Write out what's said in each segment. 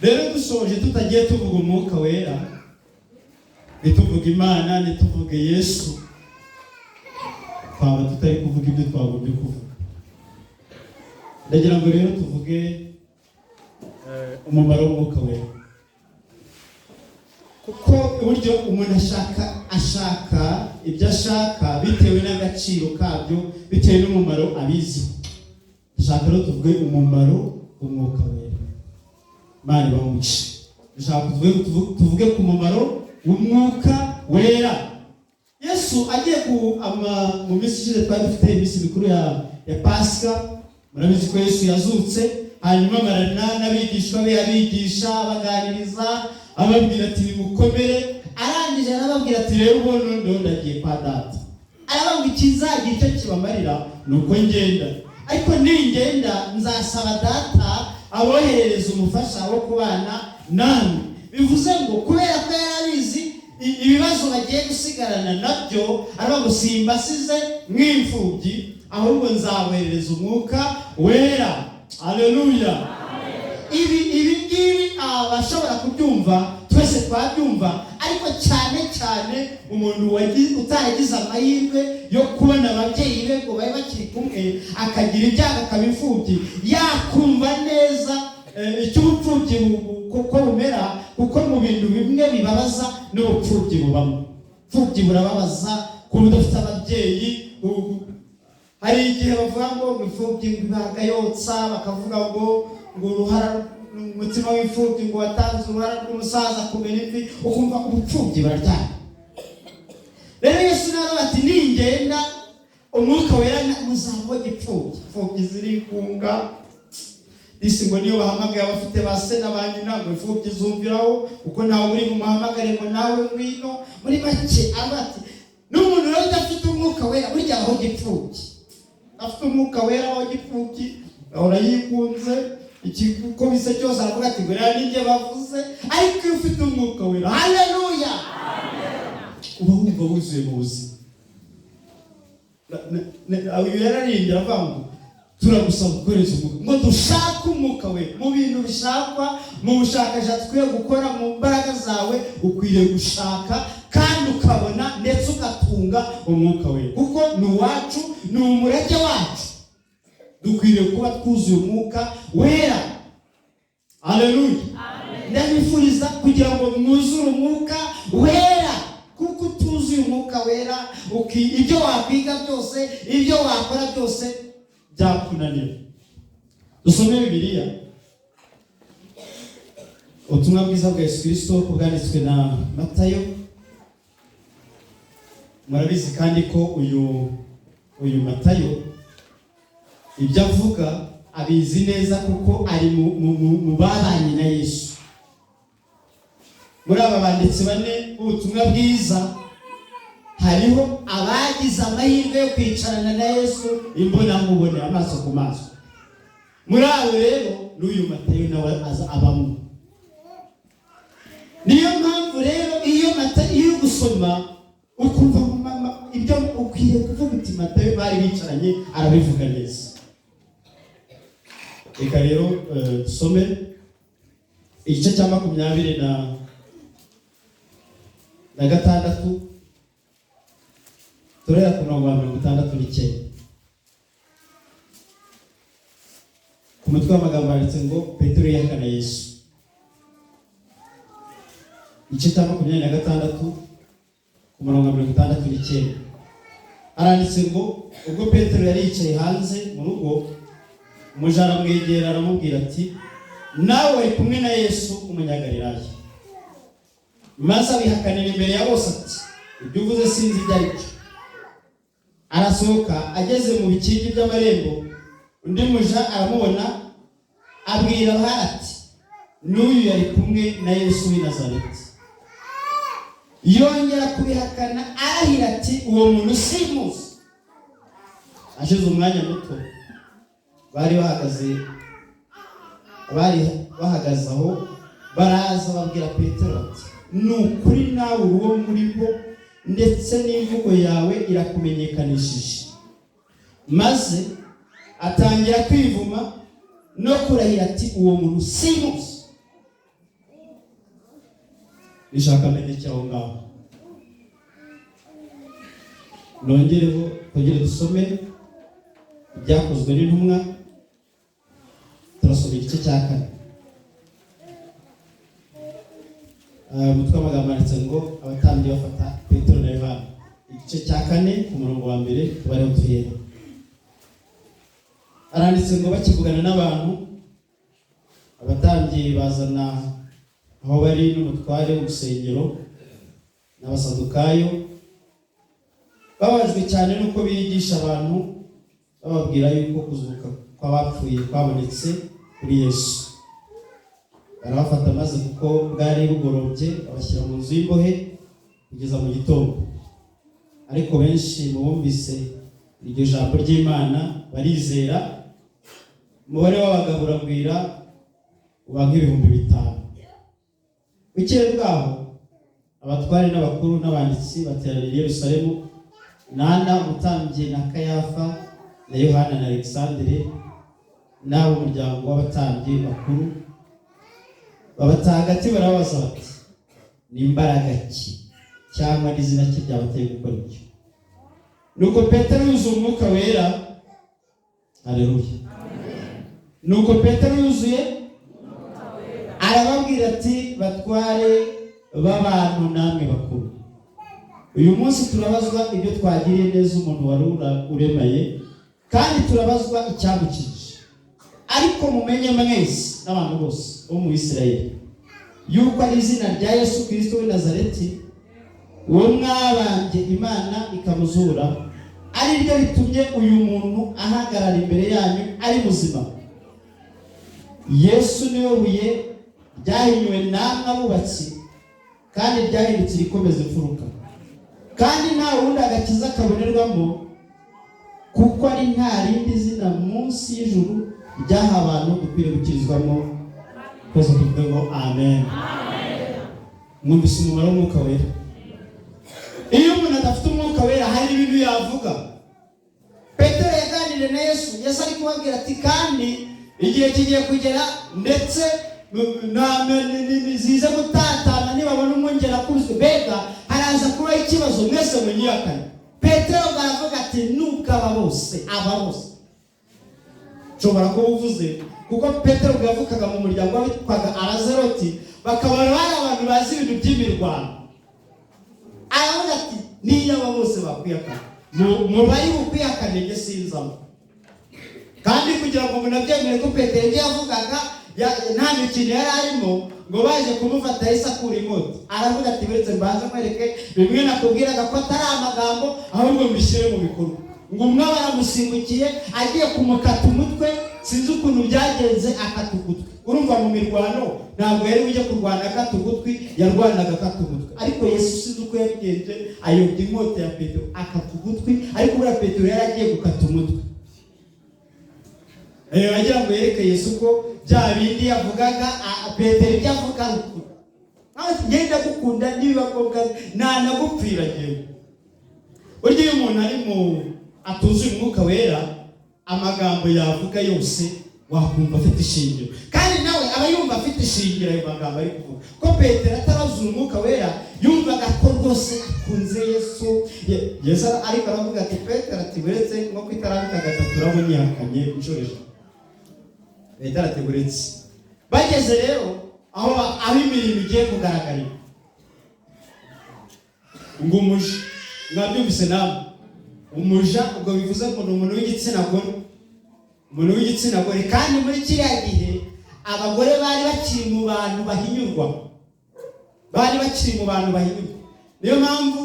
Rero dusoje tutagiye tuvuga Umwuka Wera, ntituvuge Imana, ntituvuge Yesu, twaba tutari kuvuga ibyo twagombye kuvuga. Ndagira ngo rero tuvuge umumaro w'Umwuka Wera, kuko uburyo umuntu ashaka ibyo ashaka bitewe n'agaciro kabyo, bitewe n'umumaro abiziho. Dushaka rero tuvuge umumaro w'Umwuka Wera. Imana ibahe umugisha. Dushaka tuvuge ku mumaro w'Umwuka Wera. Yesu agiye ku ama, mu minsi ishize twari dufite iminsi mikuru ya Pasika. Murabizi ko Yesu yazutse, hanyuma amarana n'abigishwa be, abigisha, abaganiriza, ababwira ati: "Nimukomere." Arangije arababwira ati: "Rero ubu noneho ndagiye kwa Data." Arababwira: "Ikizagira icyo kibamarira ni uko ngenda, ariko ningenda nzasaba Data aboherereza umufasha wo kubana namwe." Bivuze ngo kubera ko yari abizi ibibazo bagiye gusigarana nabyo, aravuga ngo: "Simbasize nk'imfubyi, ahubwo nzaboherereza Umwuka Wera." Aleluya! Ibi ngibi abashobora kubyumva twese twabyumva, ariko cyane cyane umuntu utaragize amahirwe yo kubona ababyeyi be ngo babe bakiri kumwe, akagira ibyago akaba imfubyi, yakumva neza icyo ubupfubyi kuko bumera, kuko mu bintu bimwe bibabaza n'ubupfubyi bubamo. Ubupfubyi burababaza, kuba udafite ababyeyi. Hari igihe bavuga ngo imfubyi ngo ibaga yotsa, bakavuga ngo uruhara, umutima w'imfubyi ngo watanze uruhara rw'umusaza kumera imvi, ukumva ubupfubyi buraryana. Rero Yesu nawe ati: "Ningenda, Umwuka Wera muzabaho gipfubyi." Imfubyi zirigunga disi, ngo niyo bahamagaye abafite ba se na ba nyina, ngo imfubyi zumviraho, kuko ntawe uri bumuhamagare ngo nawe ngwino. Muri make aba ati n'umuntu rero udafite Umwuka Wera burya abaho gipfubyi. Afite Umwuka Wera abaho gipfubyi, ahora yigunze, ikikubise cyose aravuga ati: "Ngo rero ninjye bavuze." Ariko iyo ufite Umwuka Wera, haleluya, uba wumva wuzuye mu buzima. Uyu yararirimbye aravuga ngo: "Turagusaba gukoresha umwuka," ngo dushake Umwuka We. Mu bintu bishakwa, mu bushakashatsi ukwiye gukora mu mbaraga zawe, ukwiriye gushaka kandi ukabona ndetse ugatunga Umwuka We, kuko ni uwacu, ni umurage wacu. Dukwiriye kuba twuzuye Umwuka Wera. Haleluya! Ndabifuriza kugira ngo mwuzure Umwuka Wera, kuko utuzuye Umwuka Wera, ibyo wakwiga byose, ibyo wakora byose byakunanira. Dusome Bibiliya, Ubutumwa Bwiza bwa Yesu Kirisito uko bwanditswe na Matayo. Murabizi kandi ko uyu Matayo ibyo avuga abizi neza, kuko ari mu babanye na Yesu. Muri aba banditsi bane b'ubutumwa bwiza hariho abagize amahirwe yo kwicarana na Yesu imbonankubone, amaso ku maso. Muri abo rero n'uyu Matayo nawe aza abamo. Niyo mpamvu rero iyo Matayo, iyo uri gusoma ukumva ibyo ukwiriye kuvuga uti: "Matayo bari bicaranye, arabivuga neza." Reka rero dusome igice cya 26, turera ku murongo wa 69. Ku mutwe w'amagambo handitse ngo: "Petero yihakana Yesu." Igice cya 26 ku murongo wa 69 haranditse ngo: "Ubwo Petero yari yicaye hanze mu rugo, umuja aramwegera aramubwira ati: 'Nawe wari kumwe na Yesu w'Umunyagalilaya.' Maze abihakanira imbere ya bose ati: 'Ibyo uvuze sinzi ibyo ari byo.' Arasohoka, ageze mu bikingi by'amarembo, undi muja aramubona, abwira abahari ati: 'N'uyu yari kumwe na Yesu w'i Nazareti.' Yongera kubihakana arahira ati: 'Uwo muntu simuzi.' Ashize umwanya muto, bari bahagaze aho baraza babwira Petero bati: 'Ni ukuri nawe uri uwo muri bo, ndetse n'imvugo yawe irakumenyekanishije.' Maze atangira kwivuma no kurahira ati: 'Uwo muntu simuzi.'" Ishaka ameneke aho ngaho. Nongereho, twongere dusome Ibyakozwe n'Intumwa. Turasoma igice cya 4. Umutwe w'amagambo handitse ngo abatambyi bafata Petero na Yohana. Igice cya 4 ku murongo wa 1 tubareho duhera. Aranditse ngo bakivugana n'abantu, abatambyi bazana aho bari n'umutware w'urusengero n'abasadukayo, babajwe cyane nuko bigisha abantu bababwira yuko kuzuka kw'abapfuye kwabonetse kuri Yesu. Barabafata, maze kuko bwari bugorobye babashyira mu nzu y'imbohe kugeza mu gitondo. Ariko benshi mu bumvise iryo jambo ry'Imana barizera, umubare w'abagabo uragwira uba nk'5,000. Bukeye bwaho abatware n'abakuru n'abanditsi bateranira i Yerusalemu, Nana umutambyi na Kayafa na Yohana na Alexandre n'ab'umuryango w'abatambyi bakuru. Babata hagati barababaza bati: ni imbaraga ki cyangwa n'izina ki byabateye gukora ibyo? Nuko Petero yuzuye Umwuka Wera. Haleluya! Nuko Petero yuzuye arababwira ati: batware b'abantu namwe bakuru, uyu munsi turabazwa ibyo twagiriye neza umuntu wari uremaye, kandi turabazwa icyamukijije. Ariko mumenye mwese n'abantu bose bo mu Isirayeli yuko ari izina rya Yesu Kristo w'i Nazareti, uwo mwabambye Imana ikamuzura, ari ryo ritumye uyu muntu ahagarara imbere yanyu ari muzima. Yesu niwe buye ryahinyuwe namwe abubatsi, kandi ryahindutse irikomeza imfuruka. Kandi nta wundi agakiza kabonerwamo, kuko ari nta rindi zina munsi y'ijuru ryaha abantu dukwiriye gukirizwamo. Twese tuvuge ngo amen. Mwumvise umumaro w'Umwuka Wera. Iyo umuntu adafite Umwuka Wera hari ibintu yavuga. Petero yaganiriye na Yesu, Yesu ari kubabwira ati kandi igihe kigiye kugera ndetse zize gutatana, nibabona umwungeri akubiswe, mbega haraza kubaho ikibazo, mwese munyihakane. Petero aravuga ati nubwo aba bose, aba bose nshobora kuba uvuze, kuko Petero yavukaga mu muryango witwaga Abazeroti, bakaba bari abantu bazi ibintu by'imirwano. Aravuga ati niyo aba bose bakwihakana, mu bari bukwihakane njye sinzamo. Kandi kugira ngo munabyemere ko Petero ibyo yavugaga nta mikino yari arimo, ngo baje kumufata yahise akura inkota. Aravuga ati buretse mbanze nkwereke bimwe nakubwiraga ko atari amagambo, ahubwo mbishyire mu bikorwa. Ngo umwe baramusimbukiye agiye kumukata umutwe, sinzi ukuntu byagenze akata ugutwi. Urumva mu mirwano ntabwo yari ujye kurwana akata ugutwi, yarwanaga akata umutwe. Ariko Yesu sinzi uko yabigenje, ayobya inkota ya Petero akata ugutwi, ariko buriya Petero yari agiye gukata umutwe. Agira ngo yereke Yesu ko bya bindi yavugaga, Petero ibyo avuga ari ukuri. Ngenda gukunda niba ngombwa ntanagupfira ngewe. Burya iyo umuntu ari mu atuzuye Umwuka Wera, amagambo yavuga yose wakumva afite ishingiro, kandi nawe aba yumva afite ishingiro ayo magambo ari kuvuga. Ko Petero atarazura Umwuka Wera yumvaga ko rwose akunze Yesu. Yesu ariko aravuga ati Petero ati buretse nko kwitarambika gatatu urabonyihakanye inshuro 1. Petero ati buretse. Bageze rero aho imirimo igiye kugaragarira, ngo umuja, mwabyumvise namwe, umuja ubwo bivuze ngo ni umuntu w'igitsina gore, umuntu w'igitsina gore. Kandi muri kiriya gihe abagore bari bakiri mu bantu bahinyurwa, bari bakiri mu bantu bahinyurwa. Niyo mpamvu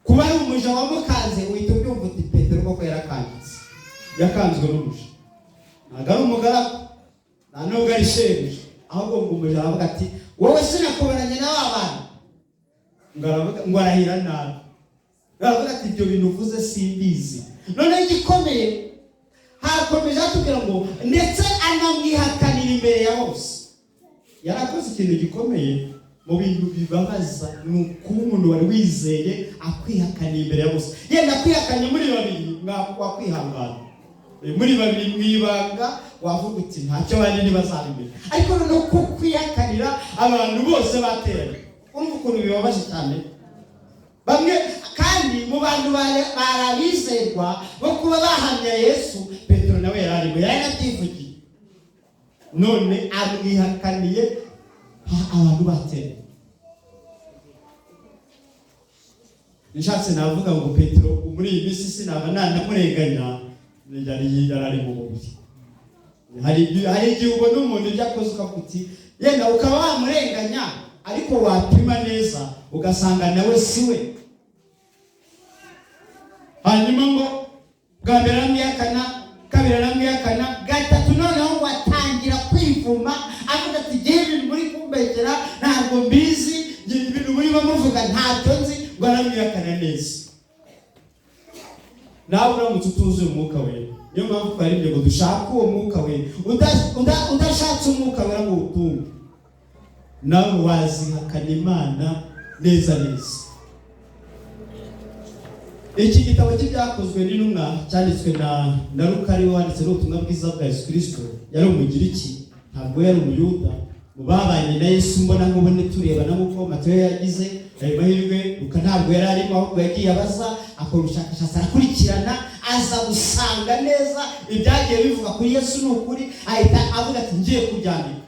kuba ari umuja wamukanze uhita ubyumva uti Petero koko yarakangitse, yakanzwe n'umuja. Ntabwo ari umugaragu, nta nubwo ari shebuja, ahubwo ngo umuja aravuga ati wowe sinakubonanye na wa bantu. Ngo arahira nabi, aravuga ati ibyo bintu uvuze simbizi. Noneho igikomeye hakomeje hatubwira ngo ndetse anamwihakanira imbere ya bose. Yarakoze ikintu gikomeye mu bintu bibabaza, ni ukuba umuntu wari wizeye akwihakanira imbere ya bose. Yenda kwihakanye muri babiri wakwihangana, muri babiri mu ibanga wavuga uti ntacyo bandi ntibazabimenya, ariko noneho ko kwihakanira abantu bose bateranye. Urumva ukuntu bibabaje cyane. Bamwe kandi mu bantu barabizerwa bo kuba bahamya Yesu, Petero nawe yari arimo, yari anabyivugiye, none amwihakaniye abantu batera. Nshatse navuga ngo Petero muri iyi minsi sinaba nanamurenganya, yari ari mu mubiri. Hari igihe ubona umuntu ibyo akoze ukavuga uti yenda ukaba wamurenganya, ariko wapima neza ugasanga nawe si we. Hanyuma ngo bwa mbere aramwihakana, kabiri aramwihakana, gatatu noneho ngo atangira kwivuma avuga ati ngewe ibintu muri kumbekera ntabwo mbizi, ibintu murimo muvuga ntabyo nzi, ngo aramwihakana neza. Nawe uramutse utuzuye umwuka wera, niyo mpamvu twaribye ngo dushake uwo mwuka wera. Udashatse umwuka wera ngo uwutunge, nawe wazihakana Imana neza neza. Iki gitabo cy'ibyakozwe n'intumwa cyanditswe na Luka, ariwe wanditse n'ubutumwa bwiza bwa Yesu Kristo. Yari Umugiriki, ntabwo yari Umuyuda. Mu babanye na Yesu mbona nkubone turebana nk'uko Matayo yagize ayo mahirwe, Luka ntabwo yari arimo, ahubwo yagiye abaza, akora ubushakashatsi, arakurikirana, aza gusanga neza ibyagiye bivuga kuri Yesu ni ukuri, ahita avuga ati ngiye kubyandika.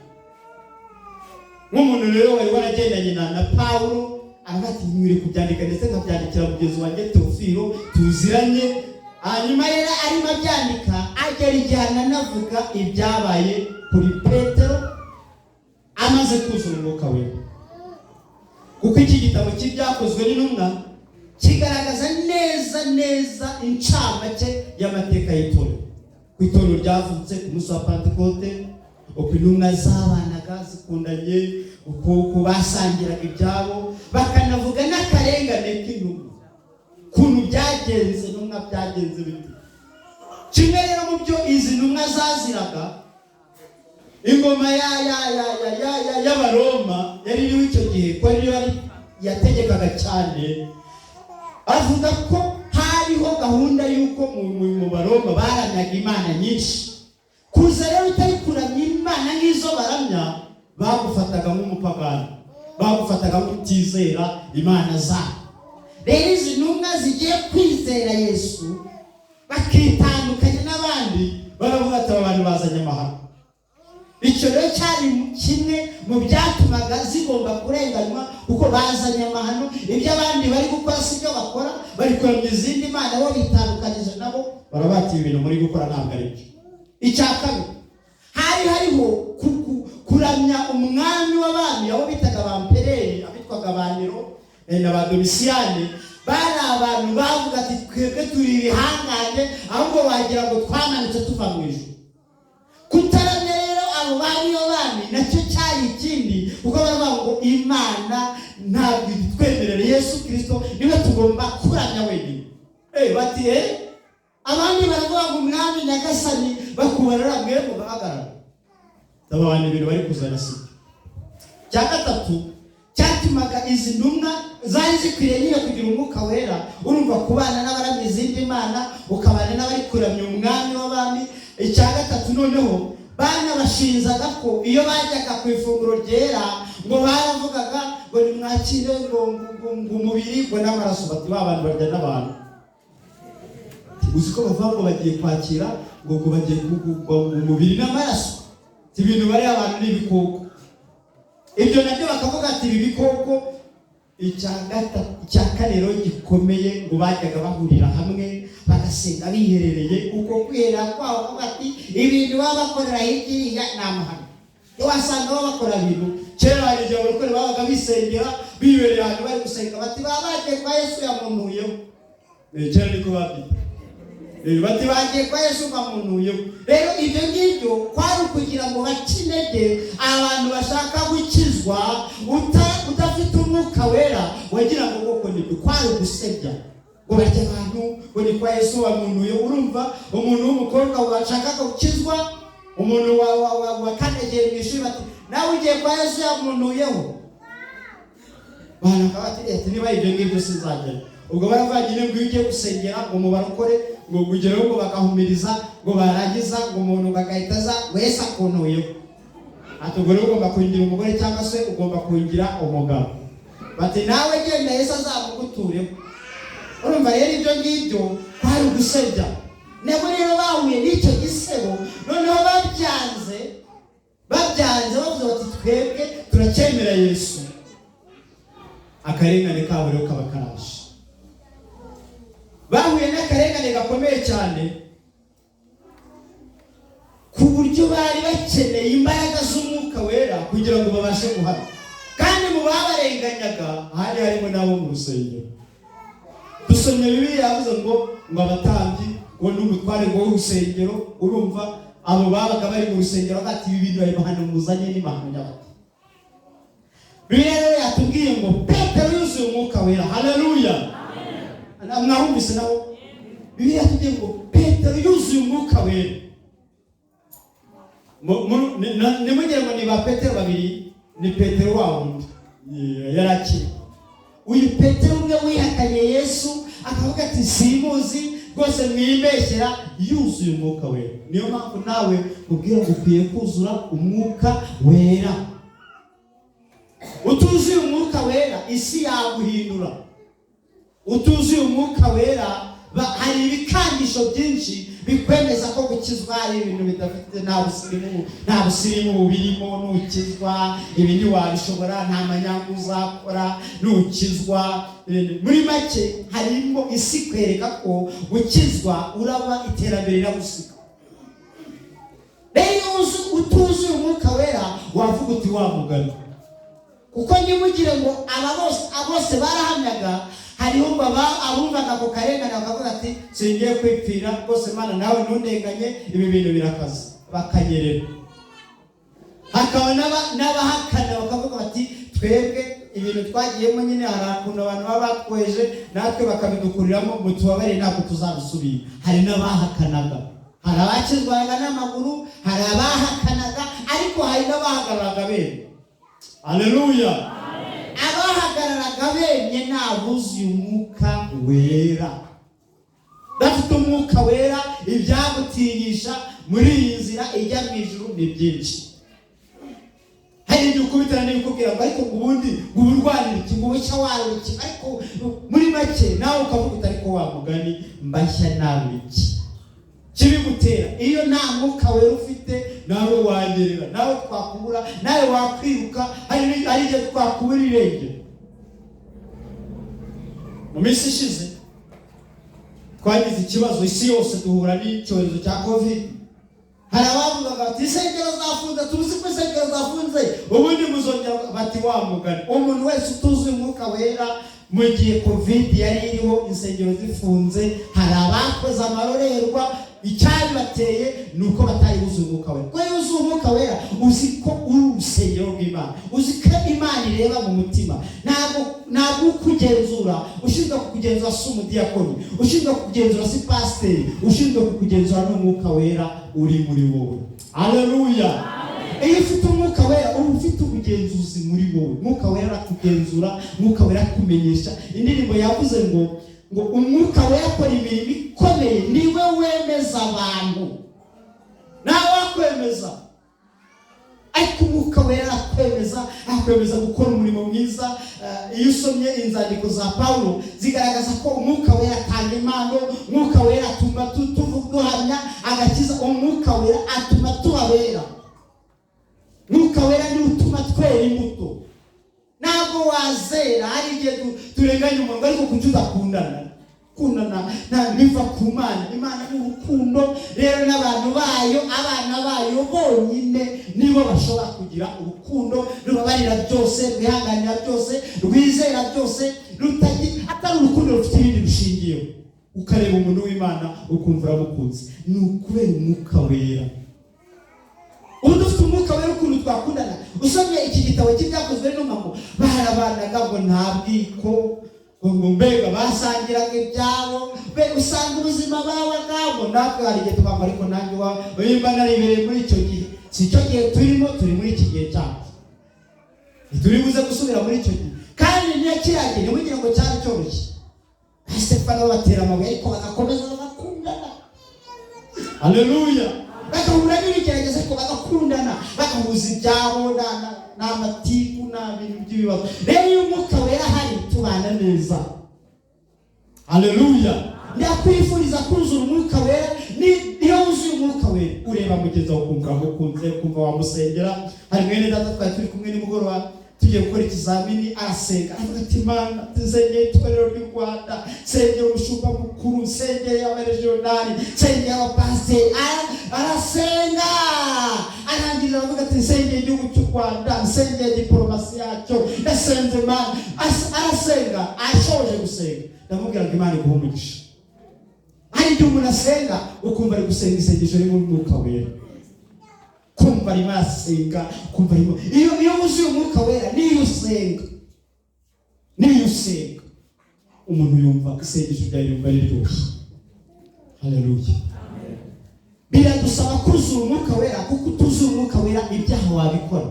Nk'umuntu rero wari waragendanye na Pawulo, aravuga ati nkwiriye kubyandika, ndetse nkabyandikira mugenzi wanjye Teofilo tuziranye. Hanyuma rero arimo abyandika, agera igihe ananavuga ibyabaye kuri Petero amaze kuzura umwuka we. Kuko iki gitabo cy'ibyakozwe n'intumwa kigaragaza neza neza incamake y'amateka y'itorero. Ku itorero ryavutse ku munsi wa Pantekote, uko intumwa zabanaga zikundanye, uko basangiraga ibyabo, bakanavuga n'akarengane k'intumwa, ukuntu byagenze intumwa byagenze bite. Kimwe rero mu byo izi ntumwa zaziraga, ingoma y'Abaroma yari iriho icyo gihe, ko ariyo yategekaga cyane. Avuga ko hariho gahunda y'uko mu Baroma baramyaga imana nyinshi. Kuza rero utari kuramya imana nk'izo baramya, bagufataga nk'umupagani, bagufataga nk'utizera imana zabo. Rero izi ntumwa zigiye kwizera Yesu bakitandukanya n'abandi, baravuga ati aba bantu bazanye amahano. Icyo rero cyari kimwe mu byatumaga zigomba kurenganywa, kuko bazanye amahano, ibyo abandi bari gukora si byo bakora, bari kuramya izindi mana, bo bitandukanyije nabo, barabati ibintu muri gukora ntabwo ari byo. Icya kabiri, hari hariho kuramya umwami w'abami, abo bitaga ba mpereri, abitwaga ba Nero na ba Domisiyani. Bari abantu bavuga ati twebwe turi ibihangange, ahubwo wagira ngo twamanutse tuva mu ijuru. Kutaramya rero abo bami b'abami nacyo cyari ikindi, kuko baravuga ngo Imana ntabwo itwemerera, Yesu Kristo niwe tugomba kuramya wenyine. Bati abandi baravuga ngo umwami nyagasani, bakubarira mwe mugahagarara. Abantu ibintu bari kuzana sibyo. Cya gatatu cyatumaga izi ntumwa zari zikwiriye nyine kugira umwuka wera, urumva kubana n'abaramya izindi mana, ukabana n'abari kuramya umwami w'abami. Icya gatatu noneho banabashinzaga ko iyo bajyaga ku ifunguro ryera ngo baravugaga ngo nimwakire ngo umubiri ngo n'amaraso, bati ba bantu barya n'abantu. Uzi ko bavuga ngo bagiye kwakira ngo bagiye umubiri n'amaraso, ibintu bari abantu ni ibikoko. Ibyo nabyo bakavuga ati ibi bikoko. Icya kane rero gikomeye, ngo bajyaga bahurira hamwe bagasenga biherereye. Uko kwiherera kwabo bakavuga ati ibintu baba bakorera hirya ni amahano. Wasanga baba bakora ibintu kera hari igihe abarokore babaga bisengera bibereye ahantu bari gusenga, bati baba bagiye kwa Yesu yamuntuyeho. Kera niko babyita, bati bagiye kwa Yesu bamuntuyeho. Rero ibyo ngibyo kwari ukugira ngo bace intege abantu bashaka gukizwa. Udafite umwuka wera wagira ngo koko nibyo, kwari ugusebya ngo barya abantu ngo ni kwa Yesu bamuntuyeho. Urumva umuntu w'umukobwa washakaga gukizwa, umuntu wakandagiye mu ishuri, bati nawe ugiye kwa Yesu yamuntuyeho. Abantu bakaba bati niba ibyo ngibyo sinzajyayo. Ubwo baravuga nyine ngo iyo ugiye gusengera ngo mubarokore ngo ugereho ngo bagahumiriza, ngo barangiza ngo umuntu bagahita aza ngo Yesu akuntuyeho. Ati ubwo rero ugomba kungira umugore cyangwa se ugomba kungira umugabo. Bati nawe genda, Yesu azamugutureho. Urumva rero ibyo ngibyo kwari ugusebya. Nabo rero bahuye n'icyo gisebo, noneho babyanze bavuze bati twebwe turacyemera Yesu. Akarengane kabo rero kaba karaje. Bahuye n'akarengane gakomeye cyane, ku buryo bari bakeneye imbaraga z'Umwuka Wera kugira ngo babashe guhamya. Kandi mu babarenganyaga hari harimo n'abo mu rusengero. Dusomye Bibiliya, yavuze ngo abatambyi, ngo n'umutware ngo w'urusengero. Urumva abo babaga bari mu rusengero bati ibi bintu, ayo mahano muzanye ni mahano nyabaki? Bibiliya rero yatubwiye ngo Petero yuzuye Umwuka Wera. Haleluya! Mwahumvise nawo? Bibiliya yatubwiye ngo Petero yuzuye Umwuka Wera. Ntimugire ngo ni ba Petero babiri, ni Petero wa wundi yari akiri. Uyu Petero umwe wihakanye Yesu akavuga ati simuzi rwose, mwibeshyera, yuzuye Umwuka Wera. Niyo mpamvu nawe ubwira ngo ukwiye kuzura Umwuka Wera. Utuzuye Umwuka Wera, isi yaguhindura. Utuzuye Umwuka Wera, hari ibikangisho byinshi bikwemeza ko gukizwa ari ibintu bidafite, nta busirimu bubirimo. Nukizwa ibi ntiwabishobora, nta manyanga uzakora nukizwa. Muri make harimo isi kwereka ko gukizwa uraba iterambere riragusiga. Rero iyo utuzuye Umwuka Wera, wavuga uti wa mugani. Kuko ntimugire ngo aba bose barahamyaga. Hariho ngo abumvaga ako karengane bakavuga ati singiye kwipfira rwose, Mana nawe ntundenganye, ibi bintu birakaze, bakanyerera. Hakaba n'abahakana bakavuga bati twebwe ibintu twagiyemo nyine, hari ukuntu abantu baba batweje natwe bakabidukuriramo, ngo tubabarire, ntabwo tuzabisubira. Hari n'abahakanaga, hari abakizwaga n'amaguru, hari abahakanaga, ariko hari n'abahagararaga bemye. Haleluya! Abahagararaga bemye ni abuzuye Umwuka Wera. Udafite Umwuka Wera, ibyagutinyisha muri iyi nzira ijya mu ijuru ni byinshi. Hari igihe ukubitana n'ibikubwira ngo ariko ngo ubundi ngo uburwanira iki, ngo ubushya warura iki? Ariko muri make nawe ukavuga uti ariko wa mugani mbashya nawe iki kibigutera? Iyo nta Mwuka Wera ufite, nawe wanyerera, nawe twakubura, nawe wakwiruka. Hari igihe twakubura irengero. Mu minsi ishize twagize ikibazo, isi yose duhura n'icyorezo cya COVID. Hari abavugaga bati insengero zafunze, tuzi ko insengero zafunze, ubundi muzongera. Bati wa mugani, umuntu wese utuzuye Umwuka Wera, mu gihe COVID yari iriho, insengero zifunze, hari abakoze amarorerwa. Icyabibateye ni uko batari buzuye Umwuka Wera. Ko iyo wuzuye Umwuka Wera, uzi ko uri urusengero rw'Imana, uzi ko Imana ireba mu mutima. Ntabwo ukugenzura, ushinzwe kukugenzura si umudiyakoni, ushinzwe kukugenzura si pasiteri, ushinzwe kukugenzura n'Umwuka Wera uri muri wowe. Aleluya! Iyo ufite Umwuka Wera, uba ufite ubugenzuzi muri wowe. Umwuka Wera arakugenzura, Umwuka Wera akumenyesha. Indirimbo yavuze ngo Umwuka Wera akora imirimo ikomeye, niwe wemeza abantu. Nawe wakwemeza, ariko Umwuka Wera arakwemeza, akwemeza gukora umurimo mwiza. Iyo usomye inzandiko za Pawulo, zigaragaza ko Umwuka Wera atanga impano, Umwuka Wera atuma duhamya agakiza, Umwuka Wera atuma tubabera, Umwuka Wera niwe utuma twera imbuto. Ntabwo wazera. Hari igihe turenganya umuntu, ariko kuki udakundana? Kundana nta biva ku Mana. Imana ni urukundo. Rero n'abantu bayo, abana bayo bonyine nibo bashobora kugira urukundo rubabarira byose, rwihanganira byose, rwizera byose, atari urukundo rufite ibindi rushingiyeho. Ukareba umuntu w'Imana ukumva uramukunze, ni ukubera Umwuka Wera. Ubu dufite Umwuka Wera, ukuntu twakundana. Usomye iki gitabo cy'Ibyakozwe n'Intumwa, ngo barabanaga, ngo nta bwiko, ngo mbega basangiraga ibyabo, be usanga ubuzima babagamo. Natwe hari igihe tubamba, ariko nanjye nimba naribereye muri icyo gihe, si cyo gihe turimo, turi muri iki gihe cyacu, ntituri buze gusubira muri icyo gihe. Kandi niyo kiriya gihe, ntimugire ngo cyari cyoroshye. Ba Stefano babatera amabuye, ariko bagakomeza bagakundana. Haleluya! Bakavuga Bagahura n'ibigerageza, ariko bagakundana, bagahuza ibyabo, nta matiku, nta bintu by'ibibazo. Rero iyo Umwuka Wera ahari, tubana neza. Haleluya! Ndakwifuriza kuzura Umwuka Wera. Niyo wuzuye Umwuka Wera, ureba mugenzi wawe ukumva uramukunze, ukumva wamusengera. Hari mwene data twari turi kumwe nimugoroba, tugiye gukora ikizamini, arasenga, aravuga ati: "Imana, nsengeye itorero ry'u Rwanda, nsengeye umushumba mukuru, nsengeye abaregionali, nsengeye abapasiteri." Arasenga, arangiriza aravuga ati: "Nsengeye igihugu cy'u Rwanda, nsengeye diporomasi yacyo, ndasenze Imana." Arasenga, ashoje gusenga ndamubwira ngo: "Imana iguhe umugisha." Hari igihe umuntu asenga ukumva ari gusenga isengesho ririmo Umwuka Wera, kumva arimo arasenga, kumva arimo. Iyo wuzuye Umwuka Wera, niyo usenga umuntu yumva isengesho ryawe, yumva riryoshye. Haleluya! Biradusaba kuzura Umwuka Wera, kuko utuzuye Umwuka Wera ibyaha wabikora.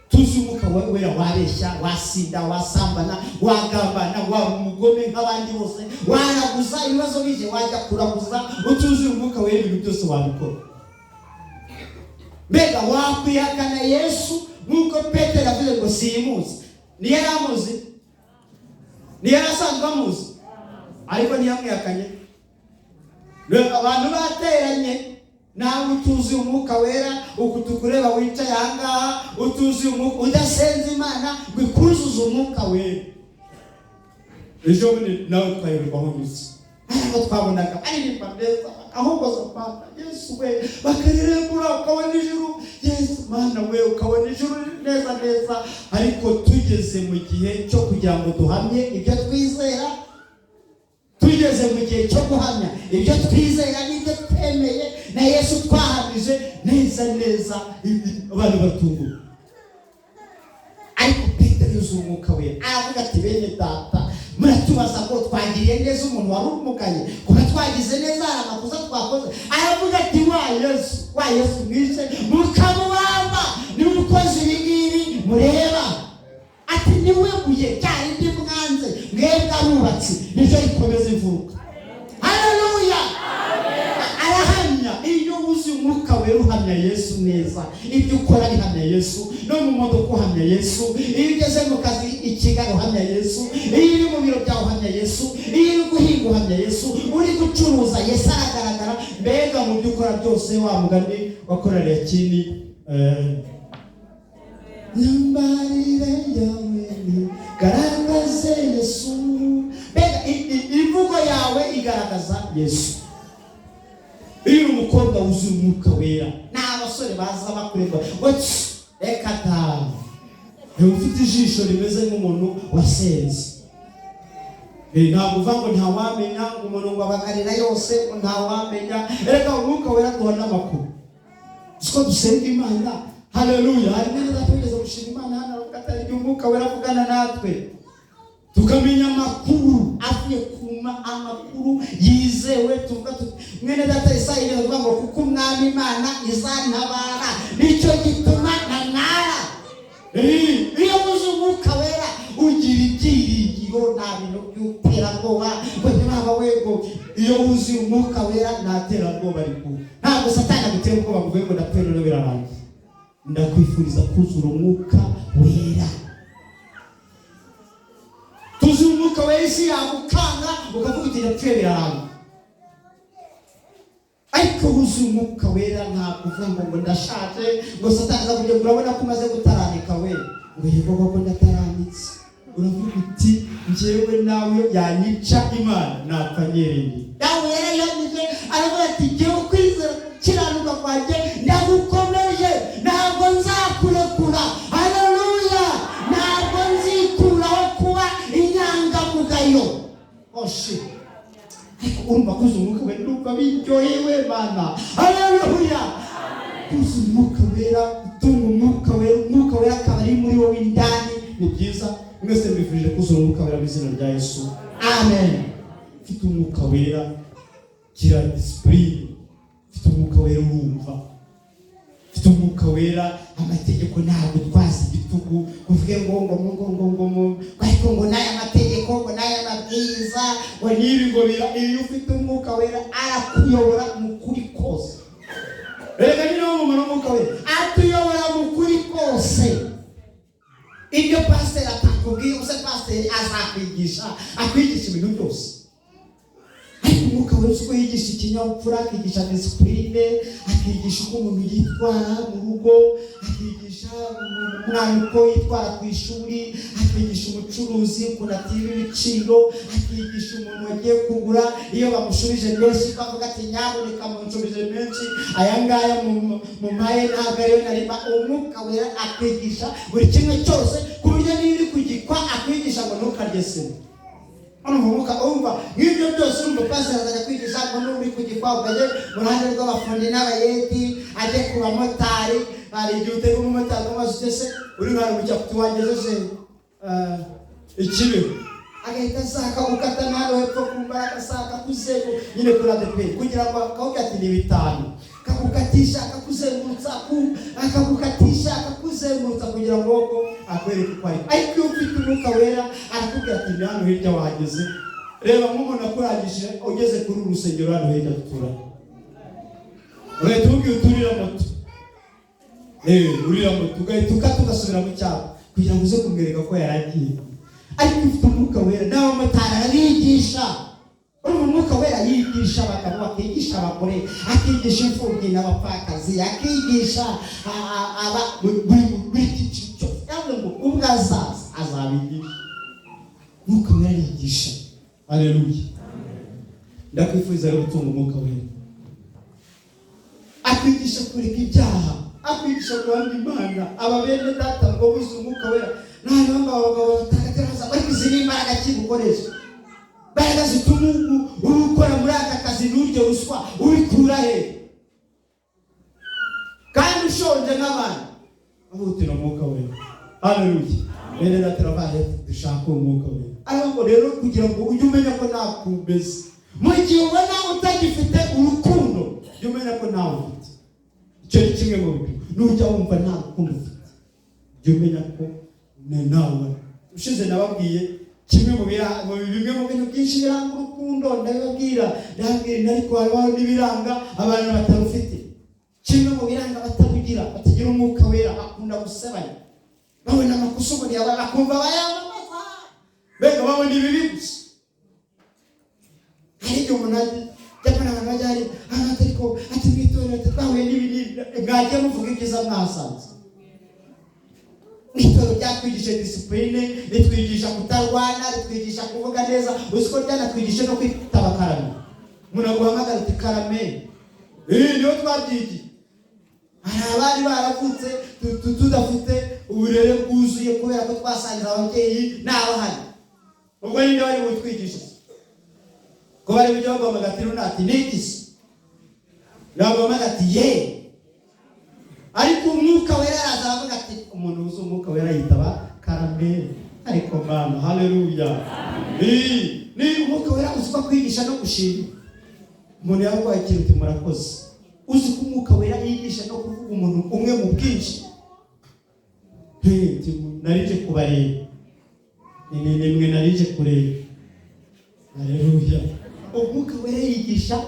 Tuzi Umwuka Wera, wabeshya, wasinda, wasambana, wagambana, waba umugome nk'abandi bose, waraguza. Ibibazo bije wajya kuraguza. Utuzuye Umwuka Wera ibintu byose wabikora. Mbega wakwihakana Yesu nk'uko Petero yavuze ngo simuzi. Niyo yari amuzi, niyo yari asanzwe amuzi, ariko ntiyamwihakanye abantu bateranye. Nawe utuzuye Umwuka Wera, uku tukureba wicaye ahangaha, utuzuye Umwuka, udasenze Imana ngo ikuzuze Umwuka Wera, ejo bundi nawe twayoberwa aho unyuze. Ariko twabonaga aririmba neza, bakahongoza Mana Yesu we, bakaririmbura ukabona ijuru, Yesu Mana we, ukabona ijuru neza neza. Ariko tugeze mu gihe cyo kugira ngo duhamye ibyo twizera, tugeze mu gihe cyo guhamya ibyo twizera n'ibyo twemeye na Yesu twahamije neza neza, abantu baratungurwa. Ariko Petero yuzuye Umwuka We, aravuga ati: "Bene data, muratubaza ngo twagiriye neza umuntu wari umugaye, kuba twagize neza hari amakosa twakoze?" Aravuga ati: "Wa Yesu, wa Yesu mwishe mukamubamba, niwe ukoze ibi ngibi mureba." Ati: "Niwe buye rya rindi mwanze mwebwe abubatsi, niryo rikomeza imfuruka." Haleluya! Arahamya. Iyo wuzuye Umwuka Wera uhamya Yesu neza. Ibyo ukora bihamya Yesu. No mu modoka uhamya Yesu, iyo ugeze mu kazi i Kigali uhamya Yesu, iyo uri mu biro byawe uhamya Yesu, iyo uri guhinga uhamya Yesu, uri gucuruza Yesu aragaragara. Mbega mu byo ukora byose, wa mugani wakorera kini, myambarire yawe ni garagaze Yesu. Mbega imvugo yawe igaragaza Yesu. Iyo uri umukobwa wuzuye Umwuka Wera, nta basore baza bakureba ngo tsi, reka ta. Niba ufite ijisho rimeze nk'umuntu wasenze, ntabwo uva ngo ntawamenya, ngo umuntu ngo abagarira yose, ngo ntawamenya. Reka, Umwuka Wera duha n'amakuru siko dusenga Imana. Haleluya! Hari mwene data wigeze gushima Imana hano, aravuga ati: "Hari igihe Umwuka Wera avugana natwe, tukamenya amakuru avuye kuma amakuru yizewe." Tuvuga tuti mwene data Isayi yigeze kuvuga ngo: "Kuko Umwami Imana izantabara, nicyo gituma ntamwara." Iyo wuzuye Umwuka Wera ugira ibyiringiro, nta bintu by'iterabwoba ngo ntibaba wego. Iyo wuzuye Umwuka Wera nta terabwoba rikuba, ntabwo Satani agutera ubwoba ngo uvuge ngo ndapfuye none birarangiye. Ndakwifuriza kuzura Umwuka Wera. Tuzuye Umwuka Wera, isi yagukanga ukavuga uti: "Ndapfuye birarangiye." Ariko wuzuye Umwuka Wera ntabwo uvuga ngo ndashaje, ngo Satani aza kugira ngo urabona ko umaze gutaranika we, ngo yego koko ndataranitse. Uravuga uti: "Njyewe nawe yanyica Imana napfa nyereye." Nawe yarayihamije, aravuga ati: "Jyewe kwizera gukiranuka kwanjye ndagukomeje, ntabwo nzakurekura." Haleluya! Ntabwo nzikuraho kuba inyangamugayo. Oshi, ariko urumva kuzuza Umwuka Wera, ndumva biryohewe Mana. Haleluya! Kuzuza Umwuka Wera, gutunga Umwuka Wera, Umwuka Wera akaba ari muri wowe indani, ni byiza. Mwese mbifurije kuzura Umwuka Wera mu izina rya Yesu, amen. Ufite Umwuka Wera gira discipline. Ufite Umwuka Wera urumva. Ufite Umwuka Wera amategeko ntabwo utwaza igitugu, uvuge ngo ariko ngo n'aya mategeko, ngo n'aya mabwiriza, ngo n'ibi, ngo bira. Iyo ufite Umwuka Wera arakuyobora mu kuri. Ibyo pasiteri atakubwiye, use pasiteri azakwigisha, akwigisha ibintu byose? Ariko Umwuka Wera uko yigisha ikinyabupfura, akigisha discipline, akigisha uko umuntu yitwara mu rugo, akigisha umwana uko yitwara ku ishuri, akigisha umucuruzi ukuntu atiba ibiciro, akigisha umuntu wagiye kugura iyo bamushubije menshi ko avuga ati: "Nyabuneka munshubije menshi, aya ngaya mu maye ntabwo ariyo narima." Umwuka Wera akwigisha buri kimwe cyose, ku buryo niba uri kugikwa akwigisha ngo ntukarye sima. Urumva umwuka, urumva nk'ibyo byose, urumva pasiteri azajya kwigisha ngo n'ubu uri kugikwa, ukajye mu ruhande rw'abafundi n'abayedi, ajye ku bamotari. Hari igihe utega umumotari umaze utese uri hano mu cyapa wagejeje ikibeho, agahita asaka gukata hano hepfo ku mbaraga, asaka kuzengu nyine kuri ADEPR kugira ngo akakubwira ati ni 5, akagukatisha, akakuzengurutsa, akagukatisha, akakuzengurutsa kugira ngo koko akwereke uko ari. Ariko iyo ufite Umwuka Wera arakubwira ati: "Ni hano hirya wahageze." Reba nk'umuntu akurangije ugeze kuri uru rusengero hano hirya duturanye, ugahita umubwira uti: "Urira moto, urira moto," ugahita ukata ugasubira mu cyapa kugira ngo uze kumwereka ko yaragiye. Ariko ufite Umwuka Wera n'abamotari arabigisha. Urumva Umwuka Wera yigisha abagabo, akigisha abagore, akigisha imfubyi n'abapfakazi, akigisha aba buri cyiciro cyose. Yavuze ngo ubwo azaza azabigisha. Umwuka Wera arigisha. Aleluya! Ndakwifuriza rero gutunga Umwuka Wera. Akwigisha kureka ibyaha, akwigisha guhamya Imana. Aba bene data ngo buze Umwuka Wera, noneho ngo abagabo batagatifu, ariko izi ni imbaraga ki gukoresha, imbaraga zituma ubu ukora muri aka kazi nturye ruswa. Ubikura he kandi ushonje nk'abandi? Ahutira Umwuka Wera. Haleluya! Bene data, turabaye dushaka Umwuka Wera. Ariko rero kugira ngo ujye umenya ko nta kumeze, mu gihe ubona utagifite urukundo, jya umenya ko ntawe ufite. Icyo ni kimwe mu bintu. Nujya wumva nta rukundo ufite, jya umenya ko nawe. Ushize nababwiye kimwe mu bimwe mu bintu byinshi biranga urukundo, ndabibabwira, ndababwira, ariko hariho n'ibiranga abantu batarufite. Kimwe mu biranga batarugira, batagira Umwuka Wera, bakunda gusebanya. Babona amakosa umuntu yabaye bakumva bayamamaza, mbega babona ibibi gusa. Hari igihe umuntu ajya abona abantu bajya hari ahantu, ariko ati mu itorero ati twahuye n'ibi n'ibi. Mwagiye muvuga ibyiza mwasanze mu itorero? Ryatwigishije discipline, ritwigisha kutarwana, ritwigisha kuvuga neza. Uzi ko ryanatwigisha no kwitaba karame? Umuntu aguhamagara uti: "Karame." Niho twabyigiye. Hari abari baravutse tudafite uburere bwuzuye kubera ko twasanze ababyeyi ntabahari. Ubwo ninde bari butwigisha ko bari bujye baguhamagara ati runati nigise baguhamagara ati ye? Ariko Umwuka Wera araza aravuga ati umuntu wuzuye Umwuka Wera yitaba karame. Ariko Mana, haleluya! Ni Umwuka Wera uzi ko akwigisha no gushima. Umuntu yarwaye ikintu, uti: "Murakoze." Uzi ko Umwuka Wera yigisha no kuvuga umuntu umwe mu bwinshi? Narije kubareba, ni mwe narije kureba. Haleluya! Umwuka Wera yigisha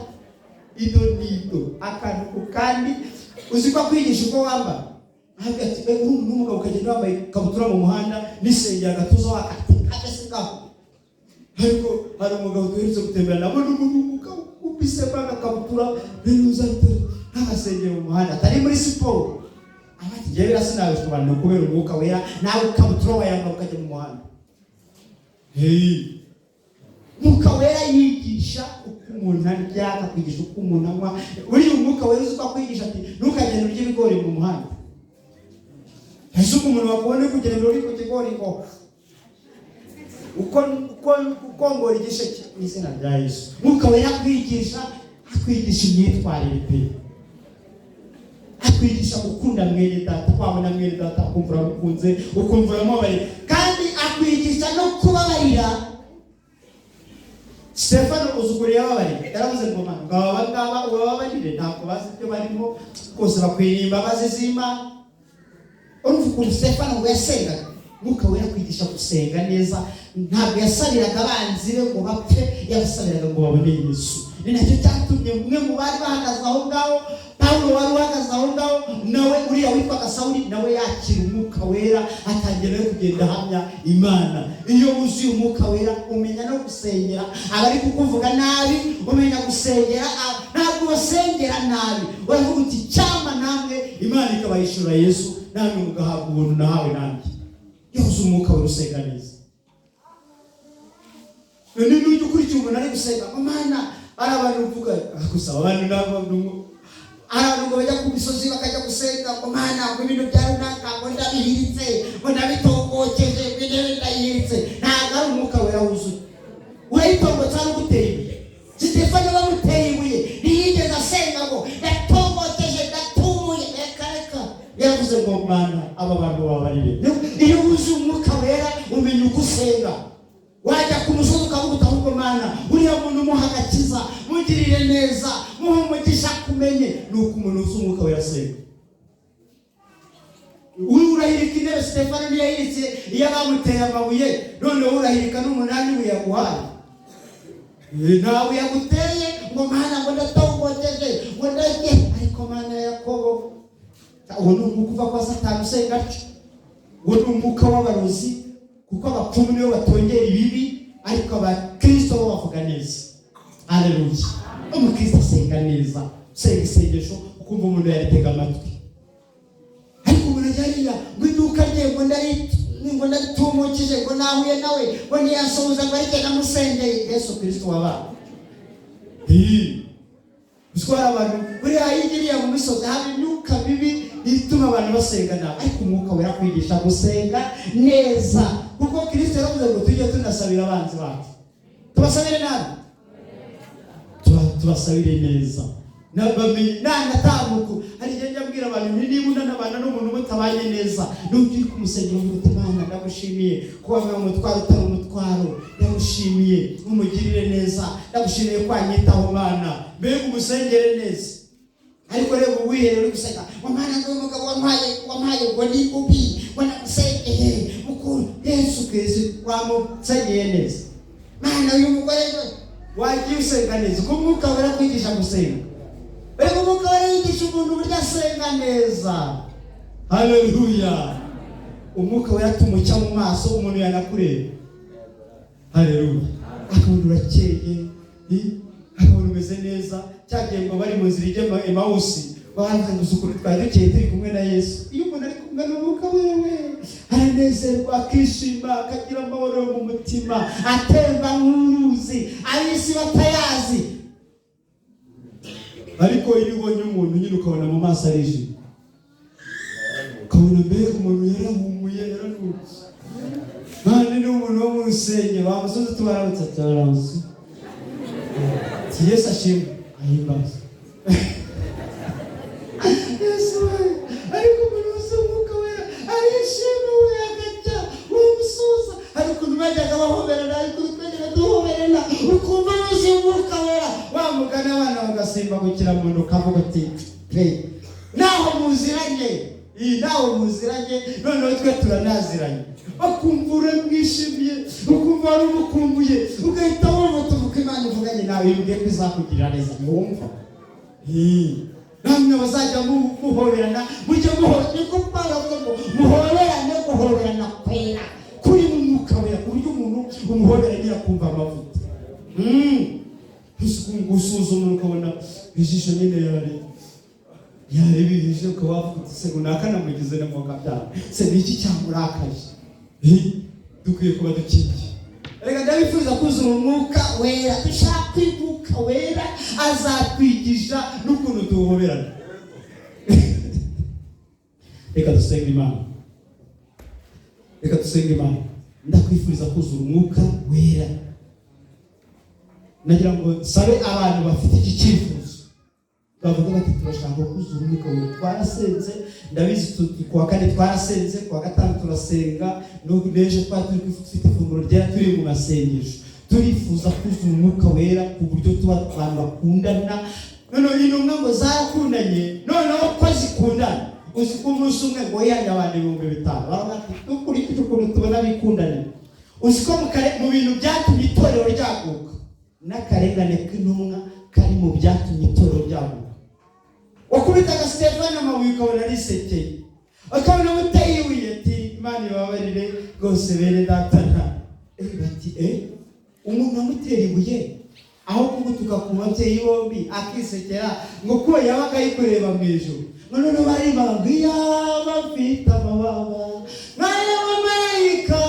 ido n'ido, akantu ku kandi. Uzi ko akwigisha uko wambara? Ahabwa ati: "Uri umuntu w'umugabo ukagenda wambaye ikabutura mu muhanda n'isengeri, agatuza wakati kagase ngaho." Ariko hari umugabo duherutse gutembera, nabona umuntu w'umugabo ubise agakabutura n'uza n'agasengeri mu muhanda, atari muri siporo. Aba ati: "Njyewe birasinabishobora." Ni ukubera Umwuka Wera. Nawe ikabutura wayambara ukajya mu muhanda. Hey. Umwuka Wera yigisha uko umuntu arya, akakwigisha uko umuntu anywa. Buriya Umwuka Wera uzi ko akwigisha ati: "Ntukagende urya ibigori mu muhanda." Ese ubwo umuntu wakubona uri kugenda uri ku kigori ngo uko uko ukongora igisheke? Mu izina rya Yesu! Umwuka Wera akwigisha imyitwarire pe, akwigisha gukunda mwene data. Wabona mwene data ukumva uramukunze, ukumva uramubabariye, kandi akwigisha no kubabarira. Stefano uzi ukuntu yababariye? Yaravuze ngo: "Mana, ngo aba ngaba ubababarire, ntabwo bazi ibyo barimo rwose, bakwiriye imbabazi z'Imana." Urumva ukuntu Stefano ngo yasengaga? Mwuka Wera kwigisha gusenga neza. Ntabwo yasabiraga abanzi be ngo bapfe, yabasabiraga ngo babone Yesu. Ni nacyo cyatumye umwe mu bari bahagaze aho ngaho. Pawulo wari uhagaze aho ngaho nawe, uriya witwaga Sawuli nawe yakira Umwuka Wera, atangira no kugenda ahamya Imana. Iyo wuzuye Umwuka Wera umenya no gusengera abari kukuvuga nabi, umenya gusengera ntabwo ubasengera nabi, uravuga uti cyama namwe Imana ikabahishura Yesu, namwe mugahabwa ubuntu nahawe nanjye. Iyo wuzuye Umwuka Wera usenga neza. None nujya ukurikira umuntu ari gusenga, Mana, ari abantu uvuga gusa, abantu n'abantu, hari abantu ngo bajya ku misozi bakajya gusenga ngo Mana, ngo ibintu bya runaka ngo ndabihiritse, ngo ndabitongokeje, ngo intebe ndayihiritse. Ntabwo ari Umwuka Wera wuzuye. Urayitongotsa ari uguteye ibuye. Sitefano bamuteye ibuye ntiyigeze asenga ngo ndatongokeje, ndatumuye, reka reka. Yaravuze ngo Mana, aba bantu babarire. Iyo wuzuye Umwuka Wera umenya uko usenga. Wajya ku musozi ukavuga uti ahubwo Mana, uriya muntu umuha agakiza, mugirire neza, muhe umugisha, kumenye. Ni uko umuntu wuzuye Umwuka Wera asenga. Uri urahirika intebe, Sitefano ntiyahiritse iyo bamuteye amabuye, noneho urahirika n'umunani ibuye yaguhaye. Ntabwo yaguteye ngo Mana, ngo ndatongokeje, ngo ndajye, ariko Mana ya Yakobo. Uwo ni umwuka uva kwa Satani usenga atyo. Uwo ni umwuka w'abarozi, kuko abapfumu nibo batongera ibibi, ariko abakristo bo bavuga neza. Haleluya! Umukristo asenga neza, usenga isengesho ukumva umuntu yaritega amatwi. Ariko umuntu ajya hariya ngo iduka rye ngo ngo ndaritumukije, ngo nahuye nawe ngo ntiyasuhuza, ngo ariko namusengeye. Yesu Kristo wabaye uzwara abantu buriya hirya iriya mu misozi haba imyuka mibi ituma abantu basenga nabi, ariko Umwuka Wera kwigisha gusenga neza, kuko Kristo yaravuze ngo tujye tunasabira abanzi bacu. Tubasabire nabi? Tubasabire neza. Nanatambuka, hari igihe njya mbwira abantu nti niba unanabana n'umuntu mutabanye neza, nubwo uri kumusengera uvuga uti Mana, ndagushimiye ko wavuga umutwaro utari umutwaro, ndagushimiye umugirire neza, ndagushimiye ko wanyitaho Mana. Mbega umusengere neza. Ariko reba uwiherera uri guseka ngo Mana, ngo uyu mugabo wampaye ngo ni ubi, ngo namusengeye mukuru. Yesu Kristo, wamusengeye neza? Mana, uyu mugore we, wagiye usenga neza, uko Umwuka Wera kwigisha gusenga. Reka Umwuka Wera yigisha umuntu uburyo asenga neza. Haleluya! Umwuka Wera atuma ucya mu maso, umuntu yanakureba, haleluya, akabona urakeye, akabona umeze neza. Cyagiye ngo bari mu nzira ijya Emawusi, baravuze ngo ukuntu twari dukeye turi kumwe na Yesu. Iyo umuntu ari kumwe n'Umwuka Wera we aranezerwa, akishima, akagira amahoro yo mu mutima, atemba nk'uruzi, ab'isi batayazi. Ariko iyo ubonye umuntu nyine ukabona mu maso arijimye, ukabona mbega umuntu yarahumuye, yaranutse. None ni umuntu wo mu rusengero, wamusozi tubaramutse, tubaramutse, Yesu ashimwe, ahimbaza Yesu we. Ariko umuntu wese Umwuka Wera arishima we, agajya uramusuhuza. Hari ukuntu bajyaga bahoberana, ariko twajyaga duhoberana ukumva wuzuye Umwuka Wera, wa mugani abana bagasimbagukira mu nda, ukavuga uti pe naho muziranye, iyi naho muziranye, noneho twe turanaziranye, bakumva uramwishimiye, ukumva wari umukumbuye, ugahita wumva tuvuga Imana ivuganye nawe, ibwiye ko izakugirira neza, ntiwumva? Namwe bazajya muhoberana, mujye muhobera, niko Pawulo avuga ngo muhoberane guhoberana kwera kuri mu Mwuka Wera, ku buryo umuntu umuhobera nyine akumva amavuta. Gusuzuma ukabona ijisho nyine yari yarebirije, ukaba wavuga uti se runaka namugize na mwuka byawe se, ni iki cyamurakaje? Dukwiye kuba dukingiye. Reka ndabifuza kuzura Umwuka Wera. Dushaka Umwuka Wera azatwigisha n'ukuntu tuhoberana. Reka dusenge Imana, reka dusenge Imana. Ndakwifuriza kuzura Umwuka Wera. Nagira ngo nsabe abantu bafite iki cyifuzo, bavuga bati turashaka kuzura Umwuka Wera. Twarasenze, ndabizi, kuwa kane twarasenze, kuwa gatanu turasenga, n'ejo twari turi dufite ifunguro ryera, turi mu masengesho. Turifuza kuzura Umwuka Wera ku buryo tuba abantu bakundana. Noneho intumwa ngo zarakundanye, noneho ko zikundana, uzi ko umunsi umwe ngo yihanye abantu 5000, baravuga ati dukurikije ukuntu tubona bikundanye. Uzi ko mu bintu byatumye itorero ryaguka, n'akarengane k'intumwa kari mu byatumye itorero ryaguka. Wakubitaga Stefano amabuye ukabona arisekeye, ukabona amuteye ibuye ati Imana ibabarire rwose bene data nta bati umuntu amutera ibuye aho kugutuka ku babyeyi bombi akisekera ngo ko yabaga ari kureba mu ijuru. None baririmbaga ngo iyaba mfite amababa nk'ay'abamarayika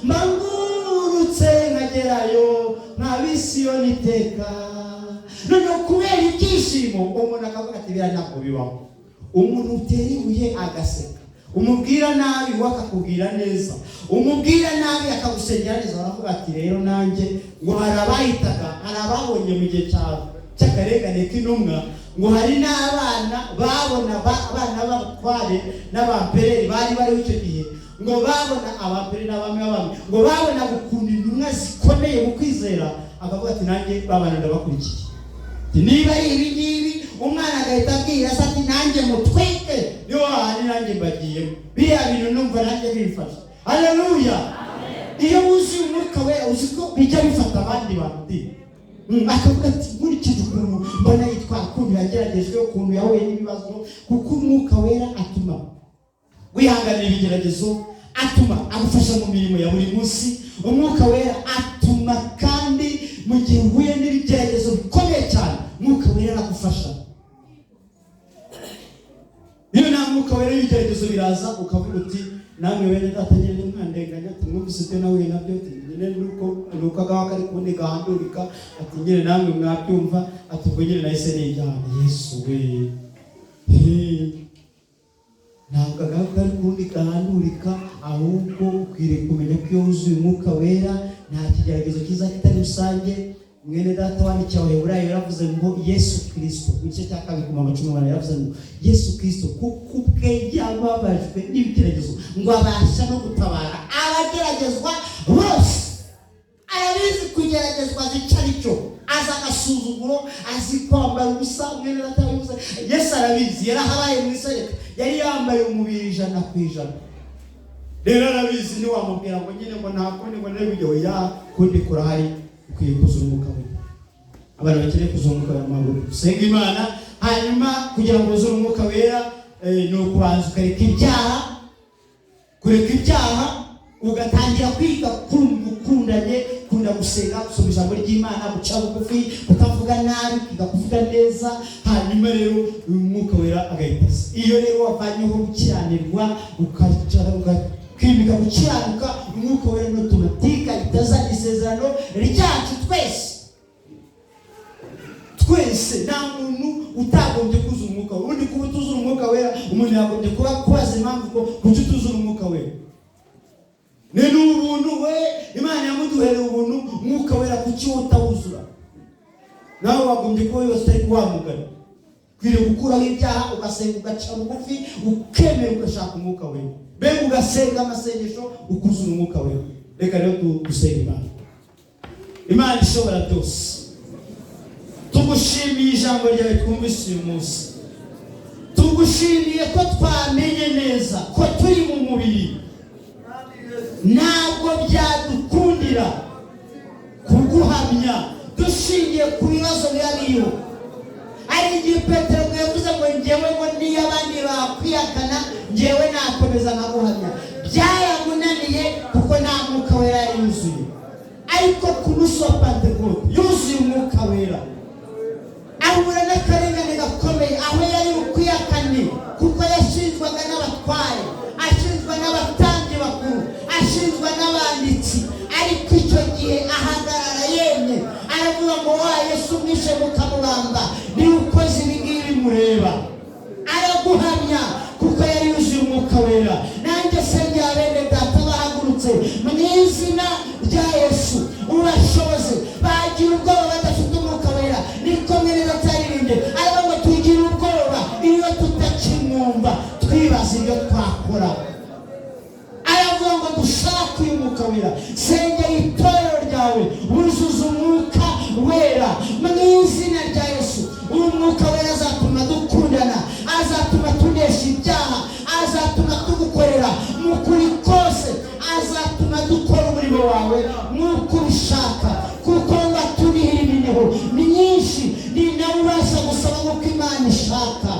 mbangurutse nkagerayo nk'abisiyoni iteka. Noneho kubera ibyishimo umuntu akavuga ati biriya ntabwo bibaho. Umuntu utera ibuye agaseka, umubwira nabi we akakubwira neza, umubwira nabi akagusengera neza. Baravuga ati rero nanjye ngo hari abahitaga, hari ababonye mu gihe cy'akarengane k'intumwa, ngo hari n'abana babona abana b'abatware n'abampereri bari bariho icyo gihe, ngo babona abampereri n'abami b'abami, ngo babonaga ukuntu intumwa zikomeye mu kwizera, akavuga ati nanjye babana ndabakurikiye. Niba ari ibi ngibi, umwana agahita abwira se ati nanjye mutwike, niyo hahandi nanjye mbagiyemo, biriya bintu numva nanjye bimfasha. Haleluya! Iyo wuzuye umwuka wera uzi ko bijya bifata abandi bantu di. Akavuga ati nkurikije ukuntu mbona yitwara, ukuntu yageragejwe, ukuntu yahuye n'ibibazo, kuko umwuka wera atuma wihanganira ibigeragezo, atuma agufasha mu mirimo ya buri munsi. Umwuka wera atuma kandi mu gihe uhuye n'ibigeragezo bikomeye cyane, umwuka wera aragufasha. Iyo nta mwuka wera ibigeragezo biraza ukavuga uti namwe bene data nyine mwandenganya, ati mwumvise ibyo nahuye nabyo, ati nyine nuko agawa kari kundi gahandurika, ati nyine namwe mwabyumva, ati ubwo nyine nahise nijyana. Yesu we, ntabwo agawa kari kundi gahandurika, ahubwo ukwiriye kumenya ko iyo wuzuye umwuka wera nta kigeragezo kiza kitari rusange. Mwene data wandikiye Abaheburayo yaravuze ngo Yesu Kristo mu gice cya 2 ku murongo 18 yaravuze ngo Yesu Kristo kuko ubwe yababajwe n'ibigeragezo ngo abasha no gutabara abageragezwa bose. Arabizi kugeragezwa zica aricyo, azi agasuzuguro, azi kwambara ubusa. Mwene data yabivuze, Yesu arabizi, yarahabaye mu isereka, yari yambaye umubiri 100%. Rero arabizi, ntiwamubwira ngo nyine ngo nta kundi ngo nere kujya, oya, kundi kurahari. Ukwiye kuzura umwuka wera. Abantu bakeneye kuzura umwuka wera amahoro, usenga Imana. Hanyuma kugira ngo uzure umwuka wera ni ukubanza ukareka ibyaha, kureka ibyaha ugatangira kwiga ukundanye, kunda gusenga, gusoma ijambo ry'Imana, guca bugufi, kutavuga nabi, kwiga kuvuga neza. Hanyuma rero umwuka wera agahita aza. Iyo rero wavanyeho gukiranirwa ukacara ukimika gukiranuka, umwuka wera ni automatique ahita azana isezerano ryacu twese. Twese nta muntu utagombye kuzura umwuka wera. Ubundi kuba utuzura umwuka wera, umuntu yagombye kuba kubaza impamvu ko kuki utuzura umwuka wera. Ni ubuntu we Imana yamuduhereye ubuntu, umwuka wera kuki wowe utawuzura? Nawe wagombye kuba wibaza utari kuwamugana. Ukwiriye gukuraho ibyaha, ugasenga, ugaca bugufi, ukemera ugashaka umwuka wera, mbega ugasenga amasengesho ukuzura umwuka wera. Reka rero dusenge Imana. Imana ishobora byose, tugushimiye ijambo ryawe twumvise uyu munsi. Tugushimiye ko twamenye neza ko turi mu mubiri, ntabwo byadukundira kuguhamya dushingiye ku bibazo biba biriho. Hari igihe Petero ngo yavuze ngo njyewe ngo niyo abandi bakwihakana njyewe nakomeza nkaguhamya. Byaramunaniye kuko nta mwuka wera yari yuzuye. Ariko ku munsi wa Pentekote yuzuye umwuka wera, ahura n'akarengane gakomeye aho yari bukwihakane, kuko yashinjwaga n'abatware, ashinjwa n'abatambyi bakuru, ashinjwa n'abanditsi. Ariko icyo gihe ahagarara yemye, aravuga ngo wa Yesu mwishe mukamubamba, niwe ukoze ibi ngibi mureba. Araguhamya kuko yari yuzuye umwuka wera. Nanjye sengera bene data bahagurutse mu izina rya Yesu, ubashoboze. Bagira ubwoba badafite umwuka wera, niko mwene data yaririmbye aravuga ngo tugira ubwoba iyo tutakimwumva, twibaza ibyo twakora. Aravuga ngo dushake uyu mwuka wera. Sengera itorero ryawe wuzuze umwuka wera mu izina rya Yesu. Uyu mwuka wera azatuma dukundana, azatuma tunesha ibyaha, azatuma tugukorera mu kuri kose, azatuma dukora umurimo wawe nk'uko ubishaka, kuko waturihira iminiho ni nyinshi, ni nawe ubasha gusaba nk'uko Imana ishaka.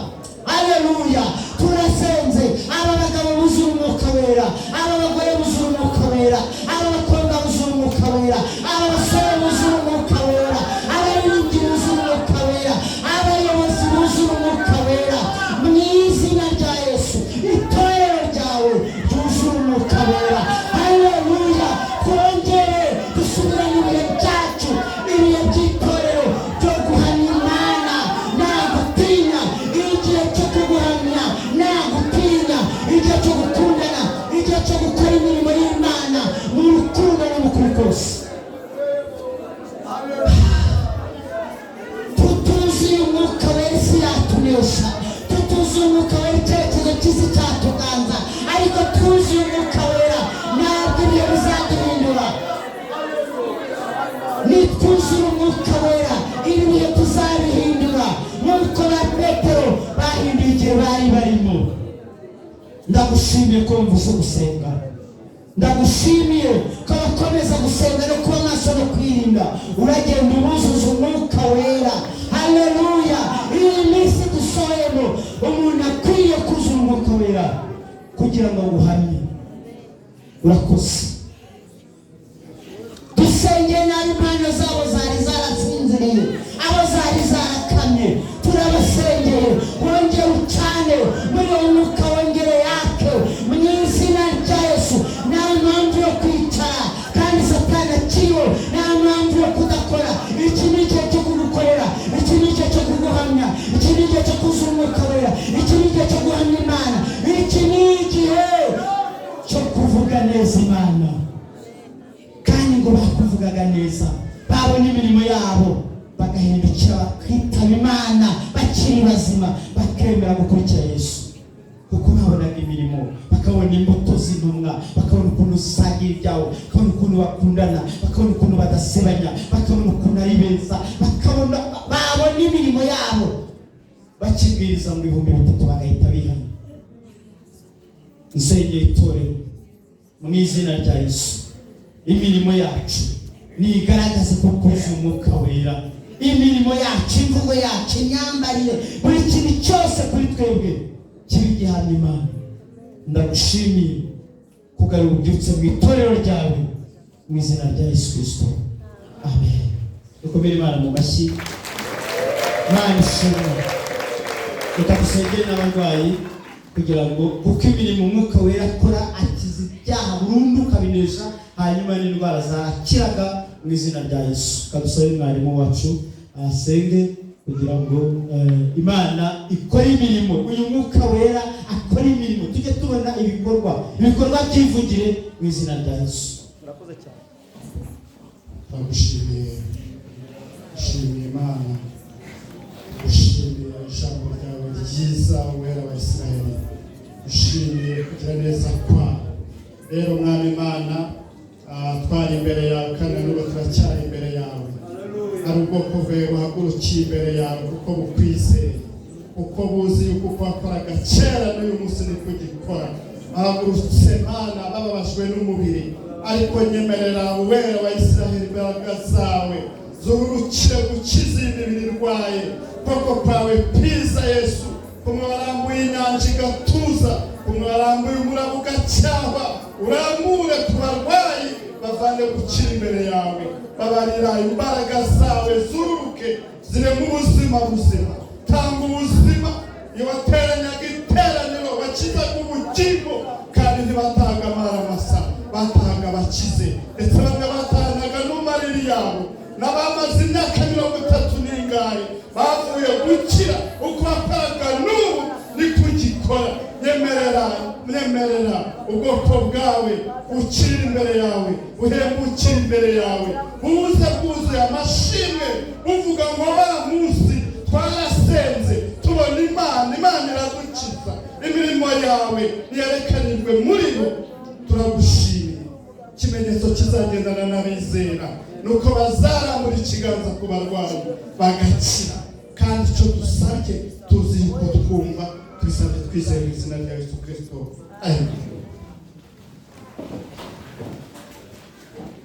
bari barimo. Ndagushimiye ko wumvise gusenga, ndagushimiye ko bakomeza gusenga no kuba maso no kwirinda. Uragenda ubuzuza Umwuka Wera. Haleluya! Iyi minsi dusohoyemo, umuntu akwiye kuzura Umwuka Wera kugira ngo aguhamye. Urakoze. Dusengeye nabi impano zabo zari zarasinziriye, abo zari zarakamye, turabasengeye. Wongere ucane muri uwo mwuka, wongere yake mu izina rya Yesu. Nta mpamvu yo kwicara kandi Satani akiriho, nta mpamvu yo kudakora. Iki ni igihe cyo kugukorera, iki ni igihe cyo kuguhamya, iki ni igihe cyo kuzuza Umwuka Wera, iki ni igihe cyo guhamya Imana, iki ni igihe cyo kuvuga neza Imana. Kandi ngo bakuvugaga neza, babona imirimo yabo bagahindukira, bakitaba Imana bakiri bazima, bakemera gukurikira Yesu, kuko babonaga imirimo, bakabona imbuto z'intumwa, bakabona ukuntu zisangira ibyabo, bakabona ukuntu bakundana, bakabona ukuntu badasebanya, bakabona ukuntu ari beza, bakabona, babona imirimo yabo bakibwiriza mu 3000 bagahita bihana. Nsengeye itorero mu izina rya Yesu. Imirimo yacu nigaragaze ko kuzuye Umwuka Wera. Imirimo yacu, imvugo yacu, imyambarire, buri kintu cyose kuri twebwe kibe igihamya Imana. Ndagushimiye kugarura ububyutse mu itorero ryawe, mu izina rya Yesu Kirisito, amen. Dukomere Imana mu mashyi. Imana ishimwe. Reka dusengere n'abarwayi kugira ngo, kuko imirimo Umwuka Wera akora, akiza ibyaha burundu ukabinesha, hanyuma n'indwara zakiraga mu izina rya Yesu. Kadusabe mwarimu wacu asenge kugira ngo Imana ikore imirimo, uyu Mwuka Wera akore imirimo, tujye tubona ibikorwa, ibikorwa byivugire mu izina rya Yesu. Murakoze cyane. Turagushimiye, ushimiye Imana, ushimiye ijambo ryawe ryiza, Wera wa Isiraheli, ushimiye kugira neza kwawe. Rero Mwami Imana, twari imbere yawe kandi n'ubu turacyari imbere yawe. Hari ubwoko bwawe buhagurukiye imbere yawe kuko bukwizeye, kuko buzi yuko uko wakoraga kera n'uyu munsi niko ugikora. Bahagurutse Mana bababajwe n'umubiri, ariko nyemerera, Uwera wa Isiraheli, imbaraga zawe zururukire gukiza iyi mibiri irwaye. Koko kwawe kwiza Yesu, kumwe warambuye inyanja igatuza, kumwe warambuye umuraba ugacyahwa, uramure ku barwayi bavane gukira imbere yawe. Babarira, imbaraga zawe zururuke zirema ubuzima buzima. Tanga ubuzima. Iyo wateranyaga iteraniro wakizaga ubugingo, kandi ntibatahaga amaramasa, batahaga bakize. Ndetse bamwe batahanaga n'umariri yabo, n'abamaze imyaka 30 n'ingahe bavuye gukira. Uko wakoraga n'ubu ni kugikora. Nyemerera, nyemerera ubwoko bwawe ukirira imbere yawe, uhembukire imbere yawe, buze bwuzuye amashimwe, buvuga ngo: "Wa munsi twarasenze tubona Imana, Imana iradukiza." Imirimo yawe yerekanirwe muri bo. Turagushimiye. Ikimenyetso kizagendana n'abizera ni uko bazarambura ikiganza ku barwayi bagakira. Kandi icyo dusabye tuzi yuko twumva. Tubisabye twizeye mu izina rya Yesu Kirisito, amen.